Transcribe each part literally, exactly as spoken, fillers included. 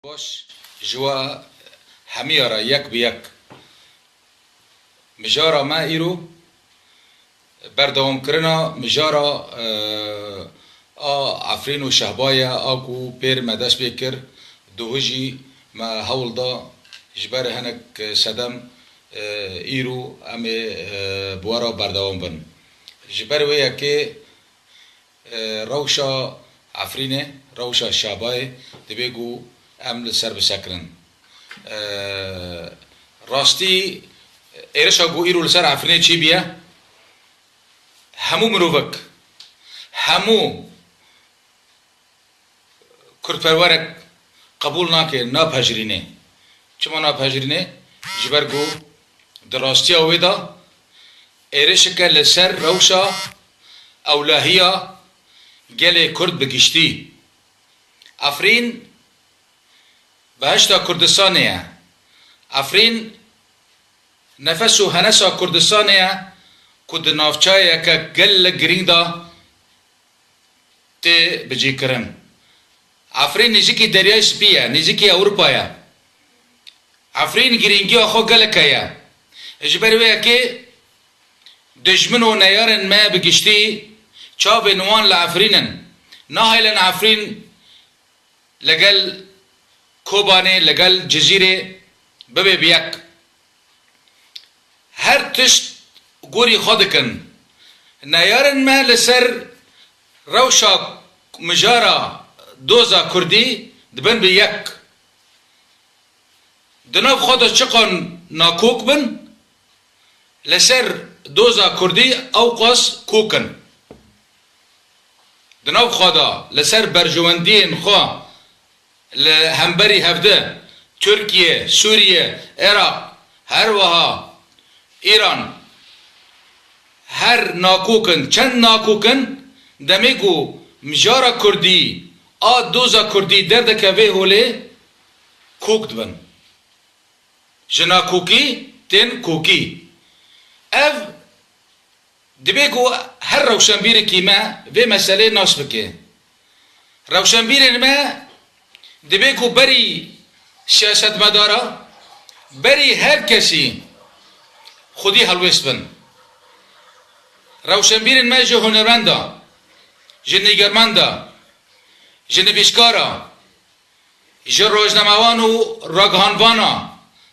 Baş ji we hemiya re yek bi yek. Mijara me îro berdewamkirina mijara, e, a Efrîn û Şehbayê ye, a ku pêr me dest pê kir, duhî jî me hewl da ji ber hinek sedem, e, îro em ê, e, bi we re berdewam bin. Ji ber wê yekê, e, rewşa Efrînê, rewşa Şabayê divê ku em li ser bisekinin. E, rastî êrişa ku îro li ser Efrînê çêbûye, hemû mirovek, hemû kurdperwerek qebûl nake, napejirîne. Çima napejirîne? Ji ber ku di rastiya wê de êrişeke li ser rewşa ewlehiya gelê Kurd bi giştî. Efrîn behişta Kurdistanê ye. Efrîn nefes û henesa Kurdistanê ye ku di navçeyeke gelek girîng de tê bicîkirin. Efrîn nêzîkî Deryayê Spî ye, nêzîkî Ewropa ye. Efrîn girîngiya xwe gelek heye. Ji ber wê yekê dijmin û neyarên me bi giştî çavên wan li Efrîn in. Nahêlin Efrîn legel Kobanê, legel Cizîrê bibe bi yek. Her tişt gorî xwe dikin. Neyarên me li ser rewşa mijara doza kurdî dibin bi yek. Di nav xwe de çiqan nakok bin, li ser doza kurdî ewqas kok in. Di nav xwe de li ser berjewendiyên xwe li hemberî hevdi, Tirkiye, Sûriye, Iraq, her wiha Îran, her nakok in, çend nakok in, demê ku mijara kurdî a doza kurdî derdikeve holê, kok dibin. Ji nakokî tên kokî. Ev dibe ku her rewşenbîrekî me vê meselê nas bike. Rewşenbîrên me dibe ku berî siyasetmedara, berî her kesî xwedî helwêst bin. Rewşenbîrên me ji hunermenda, ji nîgermenda, ji nivîskara, ji rojnamevan û ragihandvana,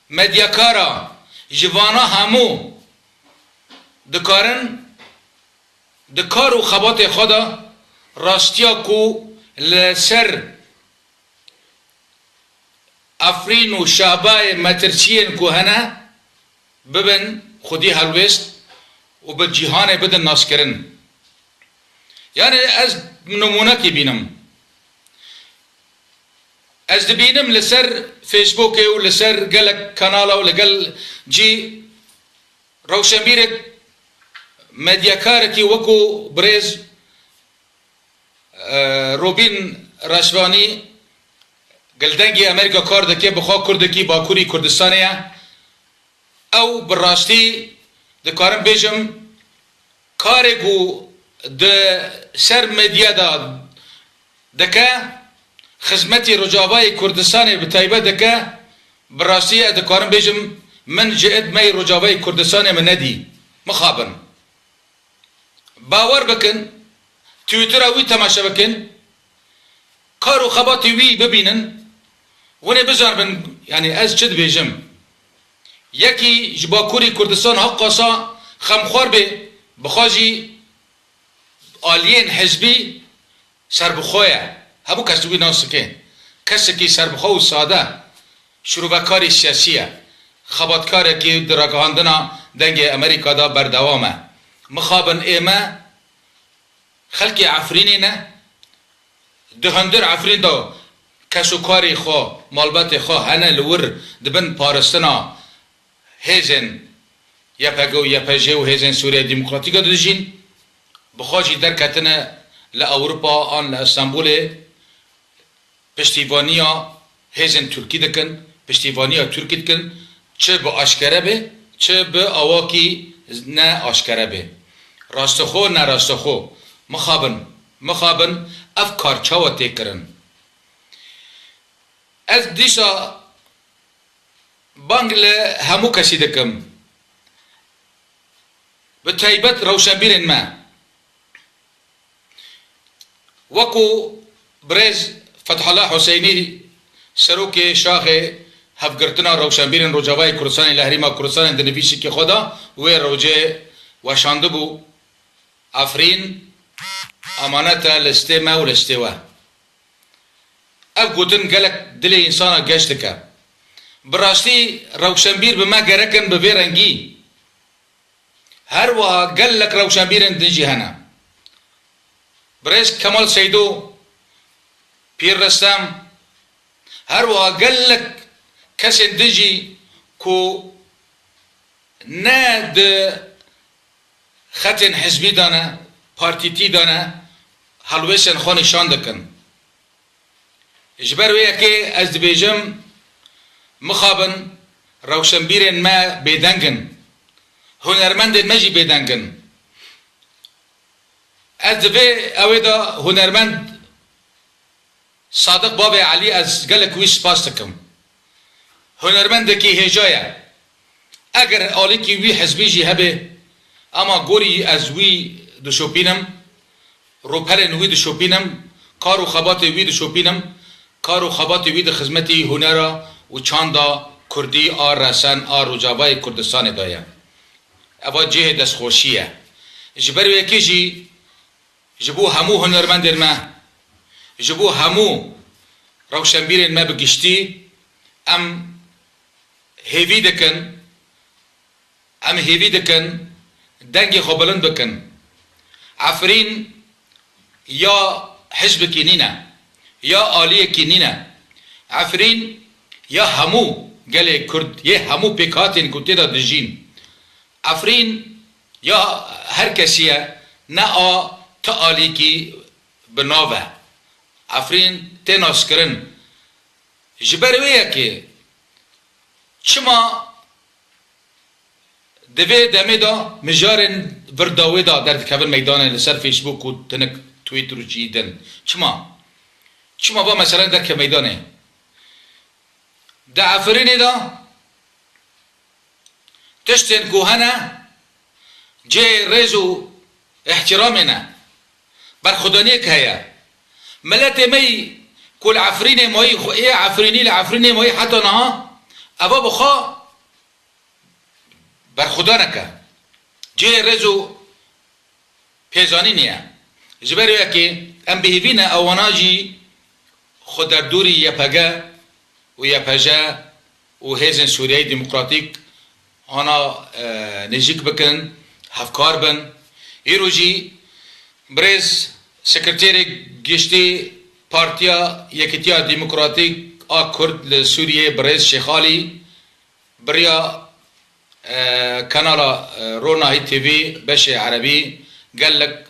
medyakara, ji vana hemû dikarin di kar û xebatê xwe de rastiya ku li ser Efrîn û Şabayê metirsiyên ku hene, bibin xwedî helwêst û bi cîhanê bidin naskirin. Yani ez nimûnekî bînim. Ez dibînim li ser Facebookê û li ser gelek kanala û li gel cî rewşenbîrek, medyakarekî wekû birêz, e, Robîn Reşvanî, gel dengê Amerîka kar dike, bi xwe kurdekî Bakurî Kurdistanê ye. Ew bi rastî dikarim bêjim, karê ku di ser medya de dike, xizmetî Rojavayê Kurdistanê bi taybet dike, bi rastî ez dikarim bêjim, min ji id me yê Rojavayê Kurdistanê min nedî. Mixabin. Bawer bikin, Twittera wî temaşe bikin, kar û xebatê wî bibînin, hûn ê bizanibin, yani ez çi dibêjim. Yekî ji Bakurê Kurdistan heqasa xemxwar bê, bi xwe jî aliyên hizbî serbixwe ye. Hemû kes wî nas dike. Kesekî serbixwe û sade, şirovekarê siyasî ye. Xebatkarekî di ragihandina Dengê Amerîka de berdewam e. Mixabin ê me xelkê Efrînê ne. Di hundir Efrîn de kes û karê xwe, malbatê xwe hene li wir dibin paristina hêzên Y P G û Y P J û hêzên Sûriya Demokratîk de dijîn. Bi xwe jî derketine li Ewropa an li Stenbolê piştîvaniya hêzên Tirkî dikin, piştîvaniya Tirkî dikin, çi bi aşkere be, çi bi awakî ne aşkere be. Rastixwe, ne rastixwe. Mixabin, mixabin ev kar çawa tê kirin? Ez dîsa bang li hemû kesî dikim. Bi taybet rewşenbîrên me. Wekû birêz Fethullah Huseynî, serokê şaxê Hevgirtina Rewşenbîrên Rojavayê Kurdistanê li Herêma Kurdistanê di nivîsîkê xwe de wê rewcê weşandibû, Efrîn emanet e li stê me û li stê we. Ev gotin gelek dilê însana geş dike. Bi rastî rewşenbîr bi me gerek in bi vê rengî. Her wiha gelek rewşenbîrên din jî hene. Birêz Kemal Seydo, Pîr Restem, her wiha gelek kesên din jî ku ne di xetên hizbî de ne, partîtî de ne, helwêstên xwe nîşan dikin. Ji ber wê yekê ez dibêjim, mixabin rewşenbîrên me bêdeng in, hunermendên me jî bêdeng in. Ez di vê ewê de hunermend Sadiq Bavê Elî ez gelek wî spas dikim. Hunermendekî hêja ye. Eger alîkî wî hizbî jî hebe, ema gorî ez wî dişopînim, rûpelên wî dişopînim, kar û xebatê wî dişopînim, kar û xebatê wî di xizmetî hunera û çanda kurdî a resen a Rojavayê Kurdistanê de ye. Eva cihê destxweşî ye. Ji ber wê yekê jî ji bo hemû hunermendên me, ji bo hemû rewşenbîrên me bi giştî, em hêvî dikin, em hêvî dikin dengê xwe bilind bikin. Efrîn ya hizbekî nîne, ya aliyekî nîne. Efrîn ya hemû gelê Kurd, yê hemû pêkhatên ku tê de dijîn. Efrîn ya her kesî ye, ne a ti alîkî bi nav e. Efrîn tê naskirin. Ji ber wê yekê çima di vê demê de mijarên vir dawê de derdikevin meydanê li ser Facebook û tinik Twitter û cihî din? Çima? Çima va meselen derkeve meydanê? Di Efrînê de tiştên ku hene cihê rêz û îhtîramê ne. Berxwedaniyek heye. Miletê me yî ku li Efrînê mayî, xwe ê Efrînî li Efrînê mayî heta niha, eva bi xwe berxwedanek e. Cihê rêz û pêzanînê ye. Ji ber wê yekê em bi hêvî ne ewana jî xwe derdorî Y P G û Y P J û Hêzên Sûriyeyê Demokratîk ana, e, nêzîk bikin, hevkar bin. Îro jî birêz Sekreterê Giştî Partiya Yekîtiya Demokratîk a Kurd li Sûriyeyê birêz Şêxalî biriya, e, kanala, e, Ronahî T V beşê erebî gelek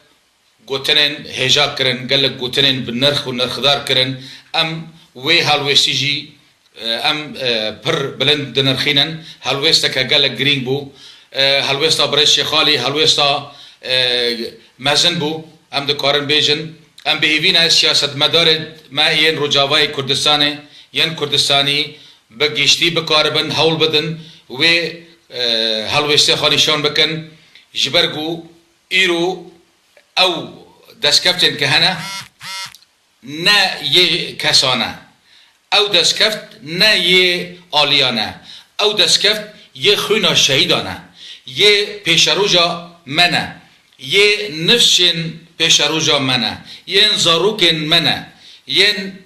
gotinên hêja kirin, gelek gotinên bi nirx û nirxdar kirin. Em wê helwêstî jî, e, em, e, pir bilind dinirxînin. Helwêsteke gelek girîng bû. E, helwêsta birêz Şêxalî, helwêsta, e, mezin bû. Em dikarin bêjin, em bi hêvî ne siyasetmedarê me yên Rojavayê Kurdistanê, yên Kurdistanî bi giştî bikaribin hewl bidin wê, e, helwêstê xwe nîşan bikin. Ji ber ku îro ew destkeftên ke hene, ne yê kesan e. Ew destkeft ne yê aliyan e. Ew destkeft yê xwîna şehîdan e. Yê pêşeroja me ne. Yê nifşên pêşeroja me ne. Yên zarokên me ne. Yên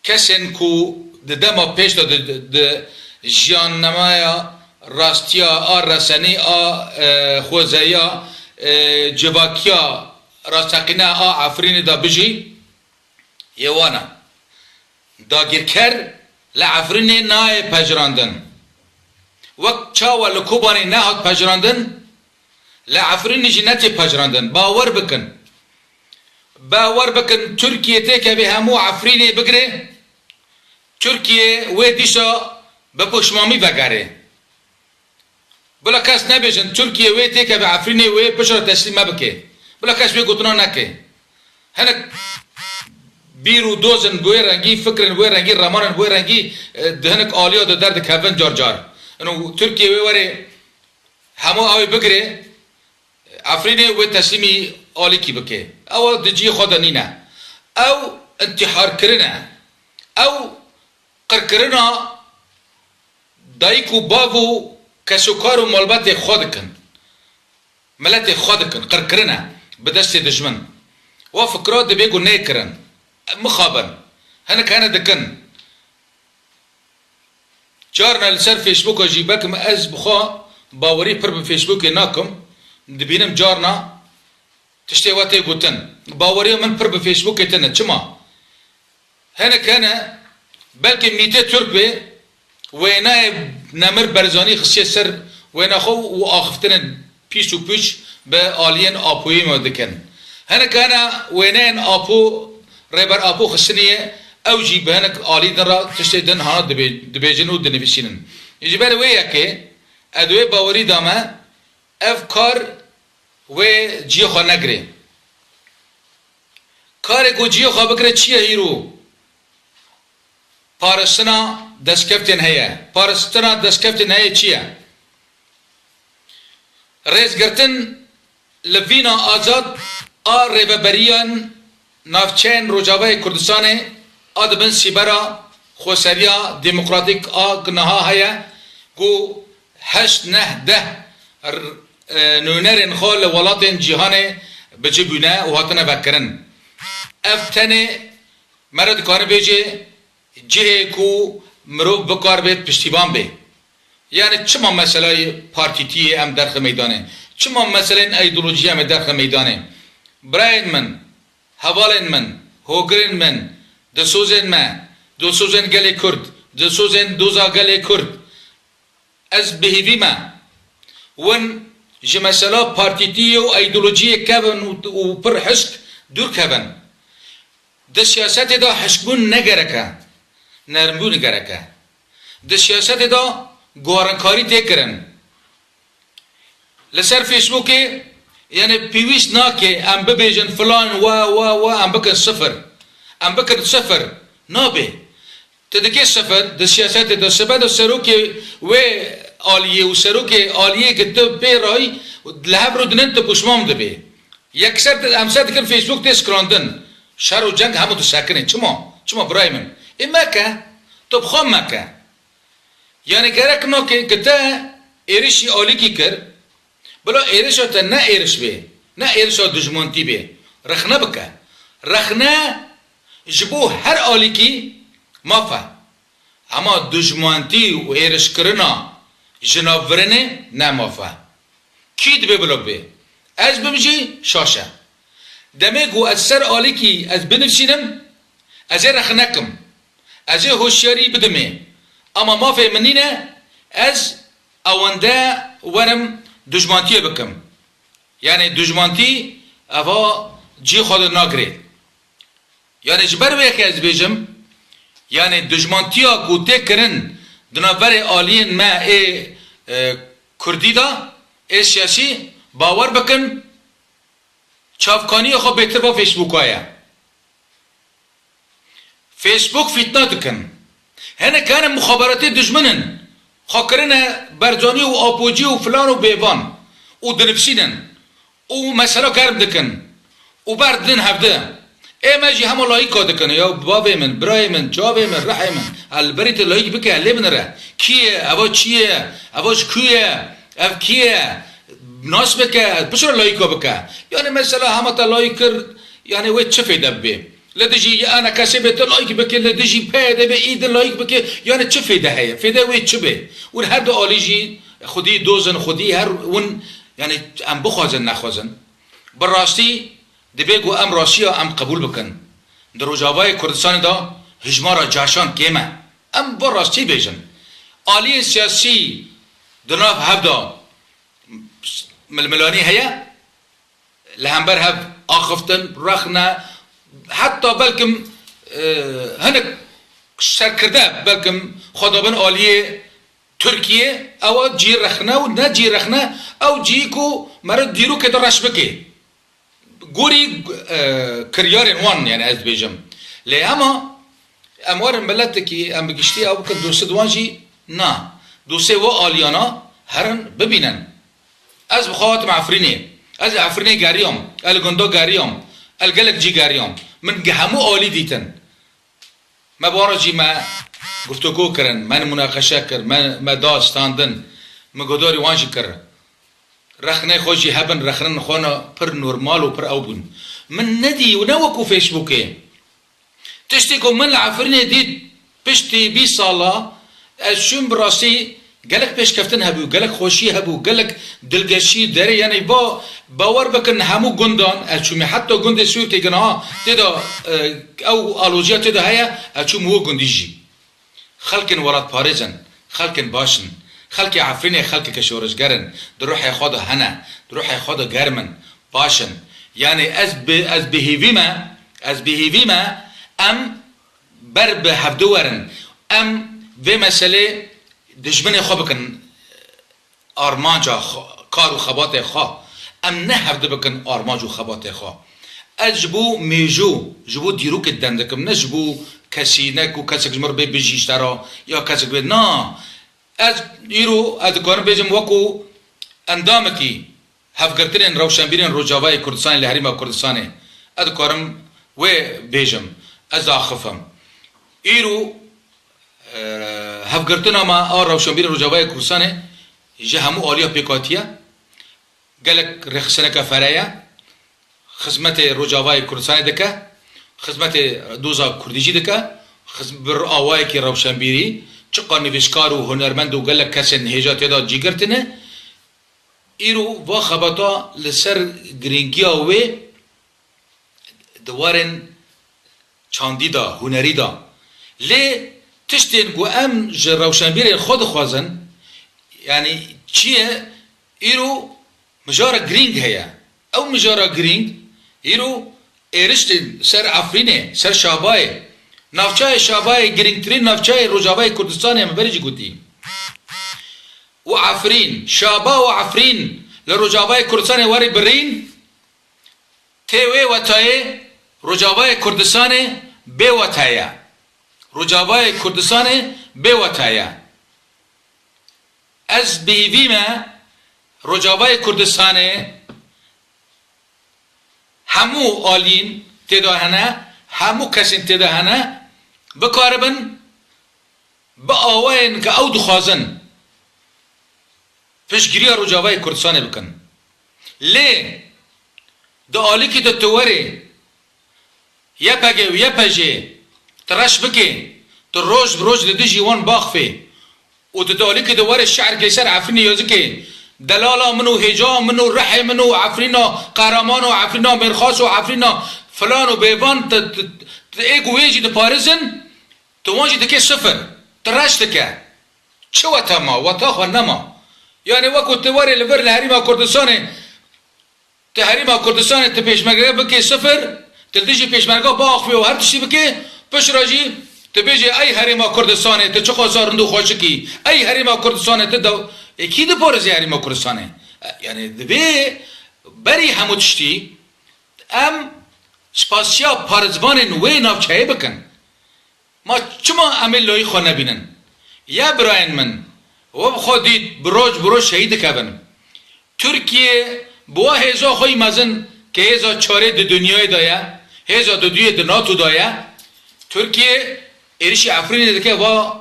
kesên ku di dema pêş de di, di, di jiyannameya rastiya a resenî a, e, xwezeya, e, civakiya rasteqîne a Efrînê de bijî, yê wan e. Dagirker li Efrînê nayê pejirandin. Wek çawa li Kobanê nehat pejirandin, li Efrînê jî netê pejirandin. Bawer bikin. Bawer bikin, Tirkiye têkevê hemû Efrînê bigire, Tirkiye wê dîsa bi pişmamî vegerê. Bila kes nebêjin, Tirkiye wê têkeve Efrînê wê piştre teslîm me bike. Bila kes wê gotina neke. Hinek Bîr û dozên bi wê rengî, fikrên bi wê rengî, remanên bi wê rengî, e, di hinek aliya de derdikevin car car. Ino Tirkiye wê were hemû ew ê bigire, Efrînê wê teslîmî alîkî bike. Ew di cihê xwe de nîne. Ew intîharkirin e. Ew qirkirina dayik û bav û kesokar û malbatê xwe dikin. Miletê xwe dikin, qirkirin e bi destê dijmin. Wa fikra dibê ku nêkirin. Mixabin. Hinek hene dikin. Carna li ser Facebooka jî, belkim ez bi xwe bawerî pir bi Facebookê nakim, dibînim carna tiştê we tê gotin. Baweriya min pir bi Facebookê tune. Çima? Hinek hene, belkî Mîtê Turk bê, wêneyê Nemir Barzanî xistiye ser wêna xwe û axiftinên pîs û pûç bi aliyên Apoyê me dikin. Hinek hene wêneyên Apo, Rêber Apo xistiniye, ew jî bi hinek alî din re tiştê din hana dibê-, dibêjin û dinivîsînin. Ji ber wê yekê, ez di wê bawerî de me, ev kar wê cihê xwe negirê. Karê ku cihê xwe bigire çi ye îro? Parastina destkeftên heye. Parastina destkeftên heye çi ye? Rêzgirtin li vîna azad a rêveberiyan navçeyên Rojavayê Kurdistanê a di bin sîbera xweseriya demokratîk a ku niha heye, ku heşt, neh, deh r-, e, nûnerên xwe li welatên cîhanê bi cih bûne û hatine vekirin. Ev tenê mere dikare bêje cihê ku mirov bikar bê piştîvan bê. Yani çima meseleyê partîtiyê em derxe meydanê? Çima meseleyên îdeolojiyê em ê derxe meydanê? Birayên min, hevalên min, hogirên min, dilsozên me, dilsozên gelê Kurd, dilsozên doza gelê Kurd, ez bi hêvî me. Win ji mesela partîtiyê û îdeolojiyê kevin û, û pir hişk dûr kevin. Di siyasetê de hişkbûn ne gerek e, nermbûn gerek e. Di siyasetê de guharinkarî tê kirin. Li ser Facebookê, yani pêwîst nake em bibêjin filan we, we, we, em bikin sifir. Em bikin sifir. Nabe. Tu dikê sifir, di siyasetê de sibe de serokê wê aliyê û serokê aliyê ki tu pê rayî li hev rûdinin tu pişman dibê. Yekser di-, em ser dikin Facebook tê strandin. Şer û ceng hemû disekinê. Çima? Çima birayê min? Ê meke. Tu bi xwe meke. Yani gerek nake ki te êrişî alîkî kir. Bila êrişa te ne êriş bê, ne êrişa dijmantî bê. Rexne bike. Rexne ji bo her alîkî maf e. Ema dijmantî û êrişkirina ji nav virinê ne maf e. Kî dibê bila bê? Ez bim jî şaş e. Demê ku ez ser alîkî ez binivîsînim, ez ê rexne kim. Ez ê hoşyarî bidimê. Ama mafê min nîne, ez ewende werim dijmantiyê bikim. Yani dijmantî eva cî xwe de nagirê. Yani ji ber wê yekê ez dibêjim, yani dijmantiya ku tê kirin di navberê aliyên me ê, e, kurdî de, ê siyasî, bawer bikin, çavkaniyê xwe bêtir va Facebooka ye. Facebook fîtna dikin. Hinek hene muxaberatê dijmin in. Xwe kirine Barzanî û Apocî û filan û bêvan. Û dinivîsînin. Û mesela germ dikin. Û ber didin hevdi. Ê me jî hema layîka dikin. Ya bavê min, birayê min, çavê min, rihê min. El berî te layîk bike, lê binire. Kî ye? Eva çi ye? Eva ji ku ye? Ev kî ye? Nas bike, ez piştre layîka bike. Yani mesela hema te layîk kir, yani wê çi fêde bibê? Li dijî Y N K S bê te layîk bike, li dijî P Y D bê î din layîk bike, yani çi fêde heye? Fêde wê çi bê? Û her du alî jî xwedî dozin, xwedî her win, yani em bixwazin nexwazin. Bi rastî dibê ku em rastiya em qebûl bikin. Di Rojavayê Kurdistanê de hijmara caşan kêm e. Em bi rastî bêjin. Aliyên siyasî di nav hev de milmilanî heye, li hember hev axiftin, rexne, heta belkim, e, hinek serkirde belkim xwe dabin aliyê Tirkiyê, ewa cî rexne û ne cî rexne, ew cî ku meriv dîrokê de reş bike. Gorî, e, kiryarên wan, yani ez dibêjim. Lê hema em werin miletekî, em bi giştî ew bikin, dosê di wan jî na. Dosê we aliyana herin bibînin. Ez bi xwe hatim Efrînê. Ez li Efrînê geriyam. Ez li gunda geriyam. Ez li gelek cî geriyam. Min ge-, hemû alî dîtin. Me bi wan re jî me guftûgo kirin, me munaqeşe kir, me, me da standin. Min guhdarî wan jî kir. Rexnê xwe jî hebin, rexnên xwe ne pir normal û pir ew bûn. Min nedî û ne wekû Facebookê. Tiştê ku min li Efrînê dît piştî bîst sala, ez çûm bi rastî gelek pêşkeftin hebû, gelek xweşî hebû, gelek dilgeşî derê, yanî ba-, bawer bikin hemû gundan, ez çûmî heta gundê Sûrkê gina tê de, e, ew aloziya tê de heye, ez çûm wê gundî jî. Xelkên welatparêz in, xelkên baş in. Xelkê Efrînê xelkeke şoreşger in. Di ruhê xwe de hene, di ruhê xwe de germ in, baş in. Yanî ez bi, ez bi hêvî me, ez bi hêvî me, em ber bi hevdu werin. Em vê meselê dijminê xwe bikin armanca xwe, kar û xebatê xwe. Em ne hevdu bikin armanc û xebatê xwe. Ez ji bo mêjû, ji bo dîrokê dem dikim, ne ji bo kesî, ne ku kesek ji min re bê bijî ji te re, ya kesek bê, na. Ez îro, ez dikarim bêjim wekû endamekî Hevgirtinên Rewşenbîrên Rojavayê Kurdistanê li Herêma Kurdistanê, ez dikarim wê bêjim, ez diaxifim. Îro, e, hevgirtina me a Rewşenbîrên Rojavayê Kurdistanê ji hemû aliya pêk hatiye. Gelek rêxistineke fere ye. Xizmetê Rojavayê Kurdistanê dike, xizmetê doza Kurdî jî dike, xiz-, bi awayekî rewşenbîrî, çiqa nivîskar û hunermend û gelek kesên hêja tê de cî girtine. Îro va xebata li ser girîngiya wê di warên çandî de, hunerî de. Lê tiştên ku em ji rewşenbîrên xwe dixwazin, yanî çi ye, îro mijara girîng heye. Ew mijara girîng îro êriştên ser Efrînê, ser Şabayê. Navçeyê Şabayê girîngtirîn navçeyê Rojavayê Kurdistanê ye, min berê jî gotî. Û Efrîn, Şaba û Efrîn li Rojavayê Kurdistanê werî birîn, tê wê wetayê Rojavayê Kurdistanê bê weta ye. Rojavayê Kurdistanê bê weta ye. Ez bi hêvî me Rojavayê Kurdistanê hemû alîn tê de hene, hemû kesên tê de hene, bikaribin bi awayên ku ew dixwazin piştgiriya Rojavayê Kurdistanê bikin. Lê di alîkî de tu werê Y P G û Y P J tu reş bikê, tu roj bi roj li dijî wan baxfê û tu di alîkî de werê şi'rkê ser Efrînê yazikê, delala min û hêja min û rihê min û Efrîna Qehreman û Efrîna Mêrxas û Efrîna filan û bêvan, tu, tu, tu ê ku wê jî diparizin, tu wan jî dikê sifir. Tu reş dike. Çi weta ma? Weta xwe nema. Yanî wekû tu werê li vir li Herêma Kurdistanê, tu Herêma Kurdistanê tu pêşmerge bikê sifir, tu li dijî pêşmerga biaxivê û her tiştî bikê, piştre jî tu bêjê ey Herêma Kurdistanê tu çiqasa rind û xweşik î, ey Herêma Kurdistanê tu dew-, ê kî diparêzê Herêma Kurdistanê? E, yanî divê berî hemû tiştî em spasiya parêzvanên wê navçeyê bikin. Ma çima em ê layî xwe nebînin? Ya birayên min, we bi xwe dît, bi roj bi roj şehîd dikevin. Tirkiye bi wa hêza xwe yî mezin, ke hêza çarê di dinyayê de ye, hêza duduyê di NATO de ye, Tirkiye êrişî Efrînê dike, va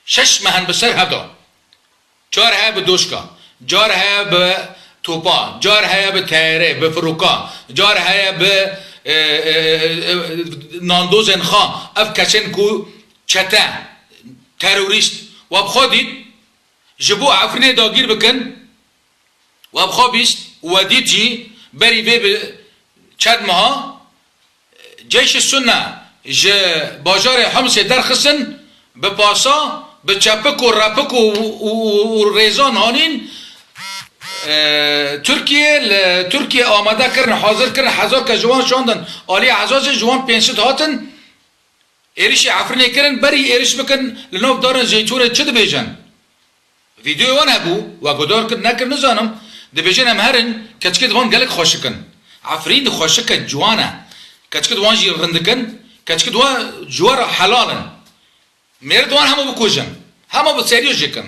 şeş meh in bi ser hev de. Car heye bi doşka, car heye bi topa, car heye bi teyarê, bi firoka, car heye bi, e, e, e, e, nandozên xwe. Ev kesên ku çete, terorîst, we bi xwe dît, ji bo Efrînê dagîr bikin, we bi xwe bîst û we dît jî berî vê bi çend meha Ceyşê Sunne ji bajarê Himsê derxistin, bi pasa, bi çepik û repik û, û, û, û rêzan hanîn, e, Tirkiye, li Tirkiye amade kirin, hazir kirin, hezar kes ji wan şandin aliyê Ezazê, ji wan pênc sed hatin êrişî Efrînê kirin, berî êriş bikin li nav darên zeytûnê çi dibêjin? Vîdeoyê wan hebû, we guhdar kir, nekir, nizanim. Dibêjin em herin, keçikê di van gelek xweşik in. Efrîn xweşik e, ciwan e. Keçikê di wan jî rindik in. Keçik di wan ji we re helal in. Mêr di wan hema bikujin. Hema bi seriyo jê kin.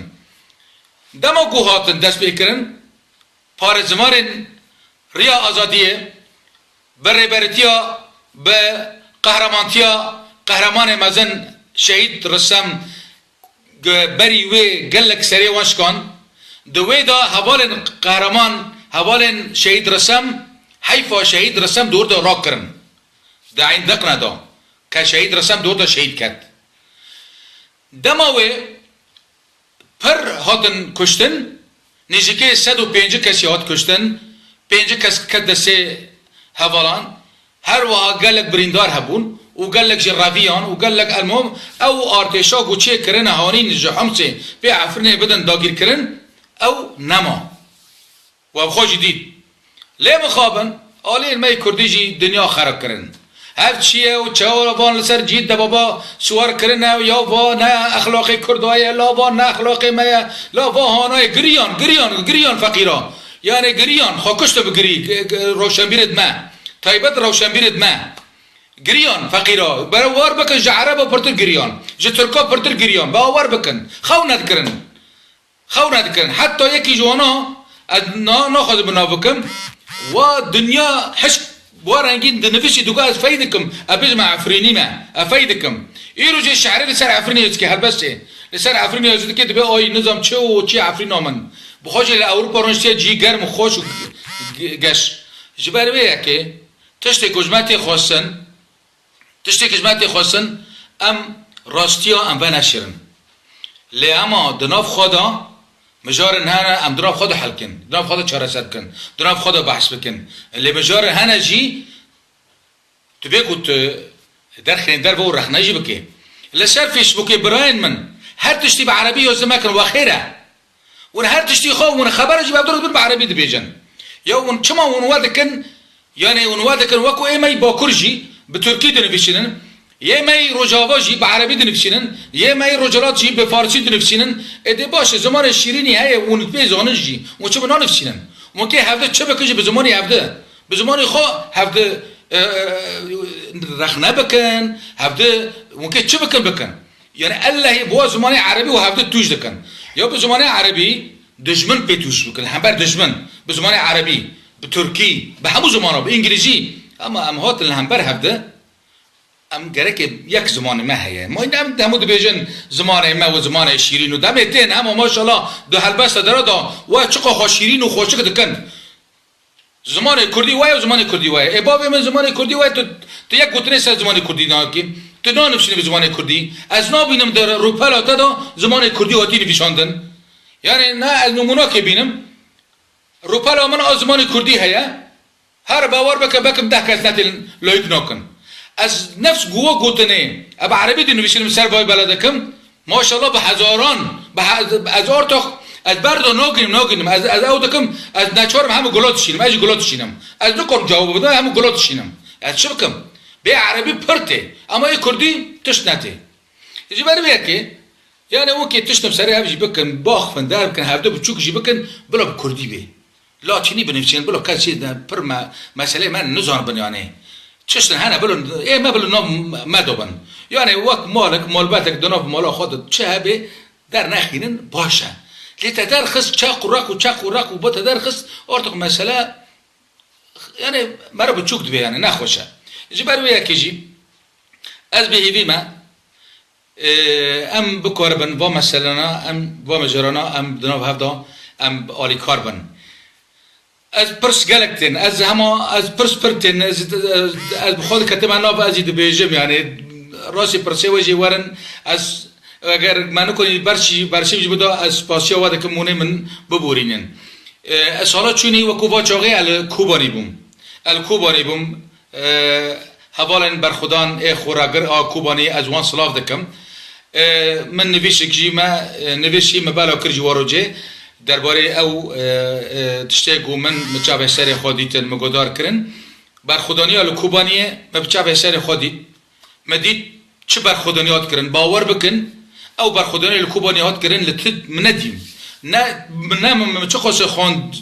Dema ku hatin destpêkirin, parêzvanên Riya Azadiyê bi rêberitiya, bi qehremantiya qehremanê mezin Şehîd Risem, berî wê gelek serê wan şikan. Di wê de hevalên qehreman, hevalên Şehîd Risem, heyfa Şehîd Risem di wir de rakirin. Di Eyn Deqne de ke Şehîd Risem di wir de şehîd ket. Dema wê pir hatin kuştin, nêzîkê sed û pêncî kesî hat kuştin, pêncî kes ket destê hevalan, her wiha gelek birîndar hebûn û gelek jî reviyan û gelek, elmuhim, ew artêşa ku çêkirine hanîn ji Himsê pê Efrînê bidin dagîrkirin, ew nema. We bi xwe jî dît. Lê mixabin, aliyên me yê Kurdî jî dinya xera kirin. Hev çi ye û çawa van li ser cît de baba siwar kirine û ya va ne exlaqê Kurda ye, la va ne exlaqê me ye, la va hana ye, giriyan, giriyan, giriyan feqîra. Yanê giriyan, xwe kuşt bi girî, g-, g-, rewşenbîrêd me. Taybet rewşenbîrêd me. Giriyan feqîra. Bere war bikin, ji Ereba pirtir giriyan. Ji Tirka pirtir giriyan. Bawer bikin. Xew nedikirin. Xew nedikirin. Heta yekî ji wana, ez na-, naxwazim bi nav bikim, wa dinya hişk, wa rengîn dinivîsî, digo ez fey dikim, ez bêjim Efrînî me, ez fey dikim. Îro jê şerê li ser Efrînê dike, helbestê. Li ser Efrînê ez dike, dibe ay nizam çi û çi Efrîna min. Bi xwe jî li Ewropa rûniştiye cî germ û xweş û g-, geş. Ji ber vê yekê, tiştê ku ji me tê xwestin, Tiştê ku ji me tê xwestin, em rastiya em veneşêrin. Lê ema di nav xwe de mijarên hene, em di nav xwe de hel kin, di nav xwe de çareser bikin, di nav xwe de behs bikin. Lê mijarên hene jî, tu bê ku tu derxînê derve û rexne jî bikê. Li ser Facebookê birayên min, her tiştî bi erebî yazî mekin, we xêr e. Hûn her tiştî xwe, hûn xebera jî bi ev dor dibin bi erebî dibêjin. Ya hûn çima hûn we dikin, yanê hûn we dikin, wekû ê me yî Bakur jî bi Tirkî dinivîsînin, yê me yî Rojava jî bi erebî dinivîsînin, yê me yî Rojhilat jî bi Farsî dinivîsînin. Ê dê baş e, zimanê şîrînî heye, hûn pê zanin jî. Hûn çi bi nanivîsînin? Hûn kê hevdi çi bikin jî bi zimanê hevdi? Bi zimanê xwe hevdi, e, e, rexne bikin, hevdi, hûn kê çi bikin bikin. Yani ellehî bi wa zimanê erebî û hevdi tûj dikin. Ya bi zimanê erebî dijmin pê tûj bikin, hember dijmin. Bi zimanê erebî, bi tirkî, bi hemû zimana, bi îngilîzî. Ama em hatin li hember hevdi, em gerekê yek zimanê me heye. Ma em hemû dibêjin zimanê me û zimanê şîrîn û demê tên hema maşallah di helbesta dera da we çiqa xwe şîrîn û xweşik dikin. Zimanê kurdî we ye û zimanê kurdî we ye. Ê bavê min zimanê kurdî we ye, tu, tu yek gotinê ser zimanê kurdî nakî. Tu nanivîsînî bi zimanê kurdî. Ez nabînim di rûpela te de zimanê kurdî hatî nivîsandin. Yani ne ez nimûnakê bînim. Rûpela min a zimanê kurdî heye. Her bawer bike, bekim deh kes netên layik nakin. Ez nefs guwa gotinê, e, bi erebî dinivîsînim ser vay bela dikim. Maşallah bi hezaran, bi he-, ez ortox, ez berdo nagînim, nagînim. Ez, ez ew dikim, ez neçarim hemû gula dişînim, ez jî gula dişînim. Ez nikarim cewab bidim, hemû gula dişînim. Ez çi bikim? Bê erebî pir tê. Ama ê kurdî tişt netê. Ji ber vê yekê, yani wekê tiştim serê ev jî bikin, baxfin, derbikin, hevdu biçûk jî bikin, bila bi kurdî bê. Latînî binivîsînin, bila kes jî de pir me, meseleyê me nizanibin yanî. Tiştin hene bilin, ê me bilin nav me de bin. Yanî wek malik, malbetek di nav mala xwe de çi hebe dernexînin baş e. Lê te derxist çeq û req û çeq û req û bi te derxist artık mesele yanî mere biçûk dibe yanî nexweş e. Ji ber wê yekê jî ez bi hêvî me, Ê, em bikaribin va meselana, em va mijarana, em di nav hev de em alîkar bin. Ez pirs gelek tên, ez hema, ez pirs pir tên, ez, ez, ez bi xwe diketime nav, ez jî dibêjim, yani, rastî pirsê we jî werin, ez, eger me nikonî berşî, berşîv jî bida, ez spasiya we dikim, hûnê min biborînin. Ê, ez sala çûnî wekû va çaxê ez li Kobanî bûm. Ez li Kobanî bûm. Ê, hevalên berxwedan ê xweragir a Kobanî ez wan silav dikim. Ê, min nivîsik jî me, ê, nivîs jî me bela kir ji wa rojê derbarê ew, ê, ê, tiştê ku min bi çavê serê xwe dîtin, min guhdar kirin. Berxwedaniya li Kobaniyê me bi çavê serê xwe dît. Me dît çi berxwedanî hat kirin. Bawer bikin, ew berxwedanî li Kobanî hat kirin, li tid min nedîm. Ne, ne min, min çiqasê xwend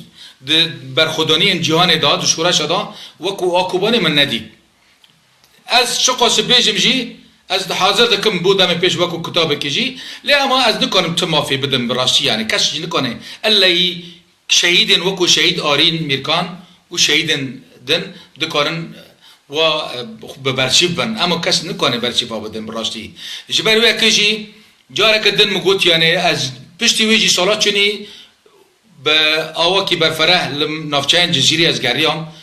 di berxwedaniyên cîhanê de, di şoreşa de, wekû a Kobanî min nedît. Ez çiqas bêjim jî, ez hazir dikim bo demê pêş wekû kitabekê jî, lê ema ez nikarim tu mafê bidim bi rastî, yanî kes jî nikane. Elleyî şehîdên wekû şehîd Arîn Mîrkan û şehîdên din dikarin wa, e, bi berçîv bin. Ema kes nikane berçîva bidin bi rastî. Ji ber wê yekê jî careke din min got, yanî ez piştî wê jî sala çûnî bi awakî berfereh li navçeyên Cizîrê ez geriyam,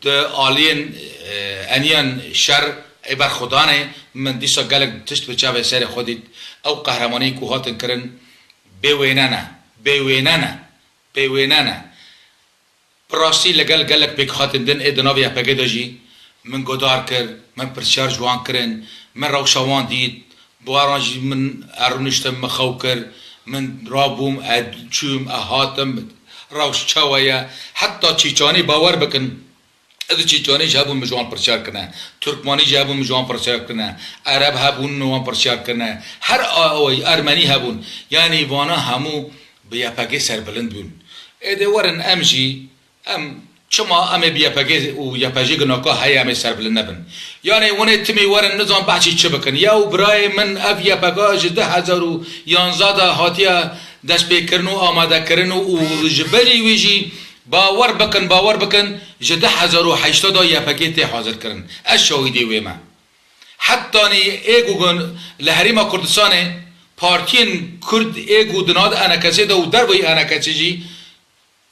di aliyên, e, eniyên şer ê berxwedanê min dîsa gelek tişt bi çavê serê xwe dît. Ew qehremanî ku hatin kirin bê wêne ne, bê wêne ne, bê wêne ne. Bi rastî li gel gelek pêkhatên din ê di navê Y P G de jî min godar kir, min pirsyar ji wan kirin, min rewşa wan dît, bi wan re jî min rûniştim, min xew kir, min rabûm, e çûm, e hatim, rewş çawa ye. Heta Çîçanî bawer bikin, ez û Çîçanî jî hebûn min ji wan pirsyar kirine, Turkmanî jî hebûn min ji wan pirsyar kirine, Ereb hebûn min wan pirsyar kirine, her awayî Ermenî hebûn. Yanî vana hemû bi Y P G serbilind bûn. Êdî werin em jî, em çima em ê bi Y P G û Y P J ginaka heye em ê serbilind nebin? Yanî hûn ê timî werin nizan behsî çi bikin. Ya û birayê min ev Y P G ji du hezar û yanzdeh de hatiye destpêkirin û amadekirin û, û ji berî wî jî bawer bikin, bawer bikin, ji du hezar û heşt de Y P G tê hazirkirin. Ez şahidê wê me. Hetanî ê ku li Herêma Kurdistanê partiyên Kurd ê ku di nav ENKSê de û derveyî ENKSê jî,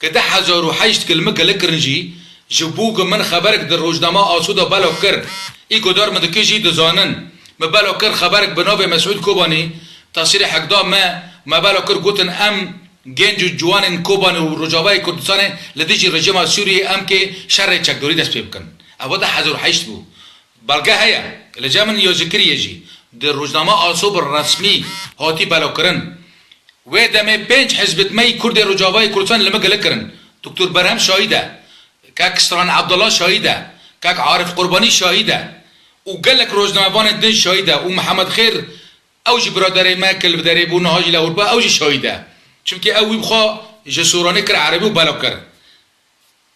ku du hezar û heşt ku li min gilik kirin jî, ji bo ku min xeberek di rojnama Aso de belav kir, î guhdar min dike jî dizanin, min belav kir xeberek bi navê Mesûd Kobanî, tesîrê hekda me, me belav kir, gotin em genc û ciwanên Kobanê û Rojavayê Kurdistanê li dijî rejîma Sûriyê em kê şerê çekdorî dest pê bikin. Ev du hezar û heşt bû. Belge heye. Li cem min ya zikirî ye jî. Di rojnama Aso bi resmî hatî belavkirin. Wê demê pênc hizbît me yî Kurdê Rojavayê Kurdistan li min gilik kirin. Doktor Berhem şahîd e. Kek Stran Abdullah şahîd e. Kek Arif Qurbanî şahîd e. Û gelek rojnamevanên din şahîd e. Û Mihemed Xêr, ew jî biraderê me, ku li derê bû, niha jî li Ewropa, ew jî şahîd e. Çimkî ew wî bi xwe ji Sûranê kir erebî û belav kir.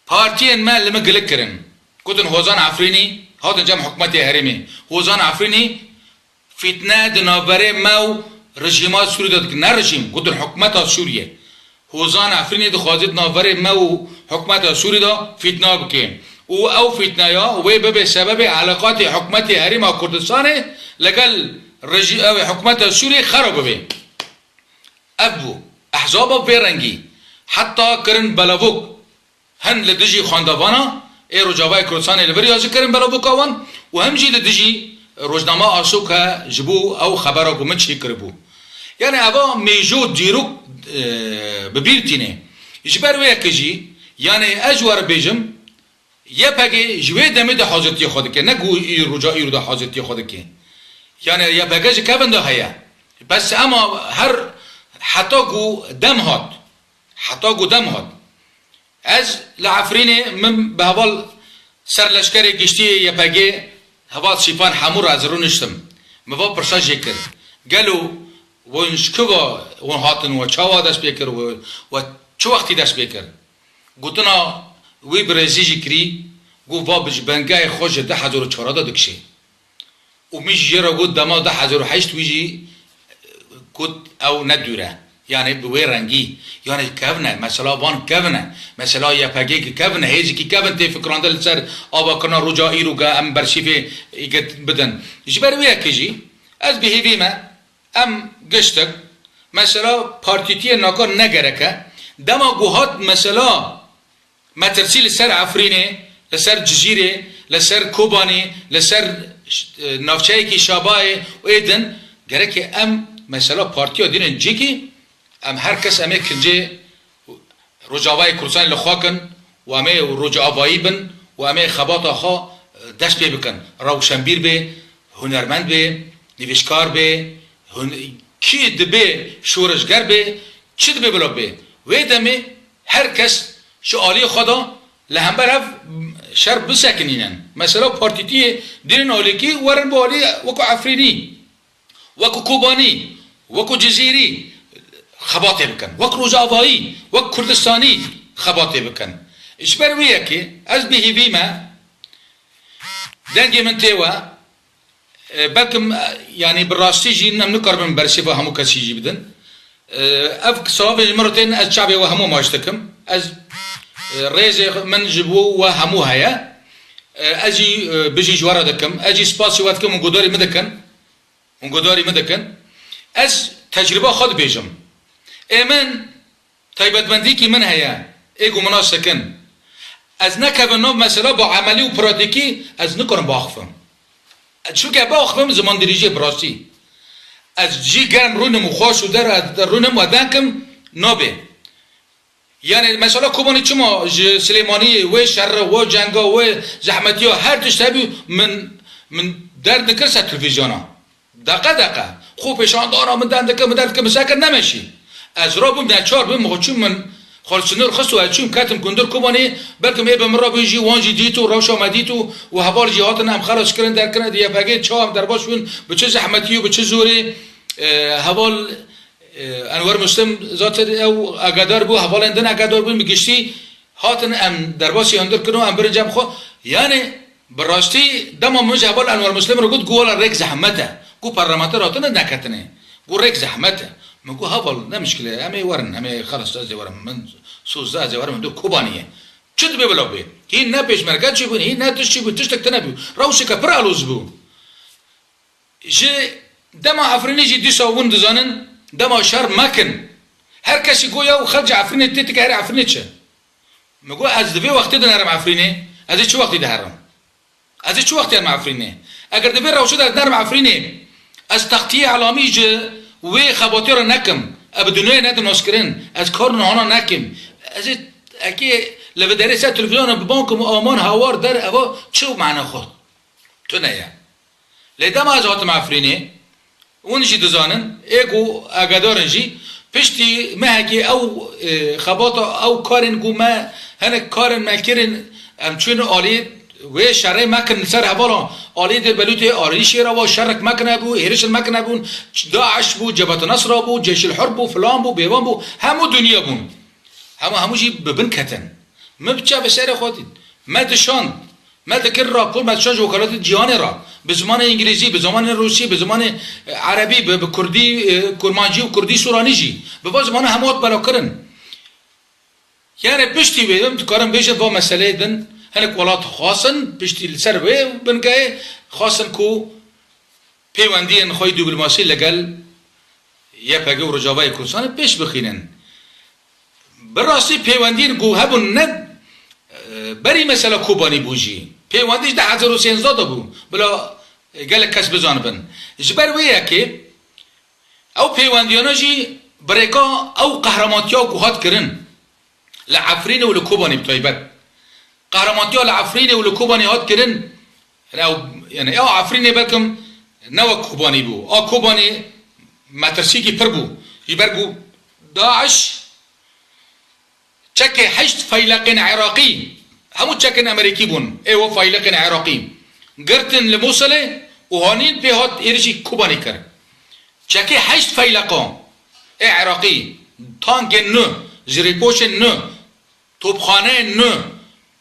Partiyên me li min gilik kirin. Gotin Hozan Efrînî hatin cem hikûmetê herêmê. Hozan Efrînî fîtne di navberê me û rejîma Sûrî de dikin. Ne rejîm, gotin hikûmeta Sûriyê. Hozan Efrînî dixwaze di navberê me û hikûmeta Sûrî de fîtna bike. Û ew fîtneya wê bibe sebebê eleqatê hikûmetê Herêma Kurdistanê legel rejî-, ew ê hikûmeta Sûriyê xera bibe. Ev bû. Ehzaba vê rengî heta kirin belavok. Hin li dijî xwendevana ê Rojavayê Kurdistanê li vir ya jî kirin belavoka wan û hem jî li dijî rojnama Aso ke ji bo ew xebera ku min çêkiribû. Yanî eva mêjo dîrok, e, bi bîr tîne. Ji ber wê yekê jî, yanî ez ji we re bêjim, Y P G ji wê demê de hazirtiyê xwe dike, ne ku î-, roja îro de hazirtiyê xwe dike. Yanî Y P G ji kevin de heye. Bes ema her heta ku dem hat, heta ku dem hat. Ez li Efrînê min bi heval serleşkerê giştî yê Y P G, heval Sîfan Hemû re ez rûniştim. Min va pirsa jê kir. Gelo hûn ji ku ve hûn hatin, we çawa dest pê kir, we, we çi wextî dest pê kir? Gotina wî birêzî jî kirî, got va bi ji bengehê xwe ji du hezar û çar de dikişê. Û min jî jê re got dema du hezar û heşt wî jî got ew ne dûr e. Yanî bi wê rengî. Yanî kevn e. Mesela van kevn e. Mesela Y P G ki kevn e. Hêzikî kevn tê fikirandin li ser avakirina roja îro ke em bersîfê îgit bidin. Ji ber wê yekê jî ez bi hêvî me em giştik. Mesela partîtiyê naka ne gerek e. Dema ku hat mesela metirsî li ser Efrînê, li ser Cizîrê, li ser Kobanî, li ser, e, navçeyekî Şabayê û ê din, gerek e em mesela partiya dînin cîkî, em her kes em ê kincê Rojavayê Kurdistanê li xwe kin û em ê rojavayî bin û em ê xebata xwe, e, dest pê bikin. Rewşenbîr bê, hunermend bê, nivîskar bê, hun-, kî dibê şoreşger bê, çi dibê bila bê. Wê demê her kes ji aliyê xwe de li hember ev şer bisekinînin. Mesela partîtiyê dînin alîkî werin bi alî wekû Efrînî, wekû Kobanî, wekû Cizîrî xebatê bikin. Wek Rojavayî, wek Kurdistanî xebatê bikin. Ji ber wê yekê ez bi hêvî me, dengê min tê we, E, belkim, e, yanî bi rastî jî em nikaribin bersêva hemû kesî jî bidin. E, ev silavê ji min re tên, ez çavê we hemû maç dikim. Ez, e, rêzê min ji bo we hemû heye. E, ez jî, e, bijî ji we re dikim. Ez jî spasî we dikim, hûn guhdarî min dikin. Hûn guhdarî min dikin. Ez tecrûba xwe dibêjim. Ê min, taybetmendîkî min heye, ê ku min nas dikin. Ez nekevim nav mesela bi emelî û pratîkî ez nikarim biaxifim. Çunke biaxifim zimandirîjiyê bi rastî. Ez jî germ rûnim û xweş û der rûnim we denkim nabê. Yani mesela Kobanî çima ji Silêmaniyê wê şerre, wê cenga, wê zehmetiya her tişt hebû min, min derdikir ser televîzyona. Deqe deqe. Xwe pêşandana min derdikir, min derdikir, min sekir nemeşî. Ez rabûm neçar bûm, min çûm min xwe li sinor xist û ez çûm ketim gundir Kobanî, belkim ê bi min re bû jî wan jî dît û rewşa me dît û, û heval jî hatin em xelas kirin derkirin di Y P G çawa em derbas bûn, bi çi zehmetî û bi çi zorê, e, heval Enwer Muslim zaten ew agedar bû, hevalên din agedar bûn, bi giştî hatin em derbasî hundir kirin û em birin cem xwe. Yani bi rastî dema min ji heval Enwer Muslim re got, got wala rêk zehmet e. Got parlamenter hatine neketine. Got rêk zehmet e. Min got heval ne mişkile, em ê werin, em ê xelas ez ê werim, min soz da ez ê werim, min dû Kobanî ye. Çi dibe bila bê? Hîn ne pêşmerge çi bûn, hîn ne tişt çi bûn, tiştek tine bû. Rewşeke pir aloz bû. Ji dema Efrînê jî dîsa hûn dizanin, dema şer mekin. Her kesî got ya û xelk ji Efrînê tê tike herê Efrînê çi? Min got ez di vê wextê de nerim Efrînê, ez ê çi wextî de herim? Ez ê çi wextî herim Efrînê? Eger di vê rewşê de ez nerim Efrînê, ez textiyê elamî ji wê xebatê re nekim, ez bi dinyayê nedim naskirin, ez kar nihana nekim, ez ê ekê li vê derê ser televîzyona bibankim û aman hawar der eva çi mana xwe? Tune ye. Lê dema ez hatim Efrînê, hûn jî dizanin, ê ku agedar in jî, piştî mehekê ew, e, xebata, ew karên ku me, hinek karên me kirin, em çûn alî wê şerê me kirin ser hevala, alî Dêrbelûtê, alî Şêrava şerek me kinebû, hêrişin me kinebûn, DAIŞ bû, Cebhet Nesra bû, Ceyşil Hur bû, filan bû, bêvan bû, hemû dinya bûn. Hema hemû jî bi bin ketin. Me bi çavê serê xwe dît. Me dişand. Me dikir rapor, me dişand ji Wekaletê Cîhanê re. Bi zimanê îngilîzî, bi zimanê rûsî, bi zimanê, e, erebî, bi, bi kurdî, e, kurmancî û kurdî sûranî jî. Bi va zimanan hemû hat belakirin. Yani piştî wê em dikarin bêjin va meseleyê din. Hinek welat xwestin, piştî li ser wê bingehê xwestin ku peywendiyên xwe yê dîplomasî li gel Y P G û Rojavayê Kurdistanê pêş bixînin. Bi rastî peywendiyên ku hebûn ne, e, berî mesela Kobanî bû jî. Peywendî ji du hezar û sêzdeh de bû. Bila, e, gelek kes bizanibin. Ji ber wê yekê ew peywendiyana jî bi rêka ew qehremantiya ku hat kirin. Li Efrînê û li Kobanê bi taybet. Qehremantiya li Efrînê û li Kobanê hat kirin. Yani ew, yani ew Efrînê belkim ne wek Kobanê bû. A Kobanê metirsîkî pir bû. Ji ber ku DAIŞ çekê heşt feyleqên Iraqî, hemû çekên Amerîkî bûn. Ê we feyleqên Iraqî girtin li Mûsilê û hanîn pê hat êrişî Kobanê kir. Çekê heşt feyleqa ê Iraqî, tankên nû, ji rêkoşên nû, topxaneyên nû,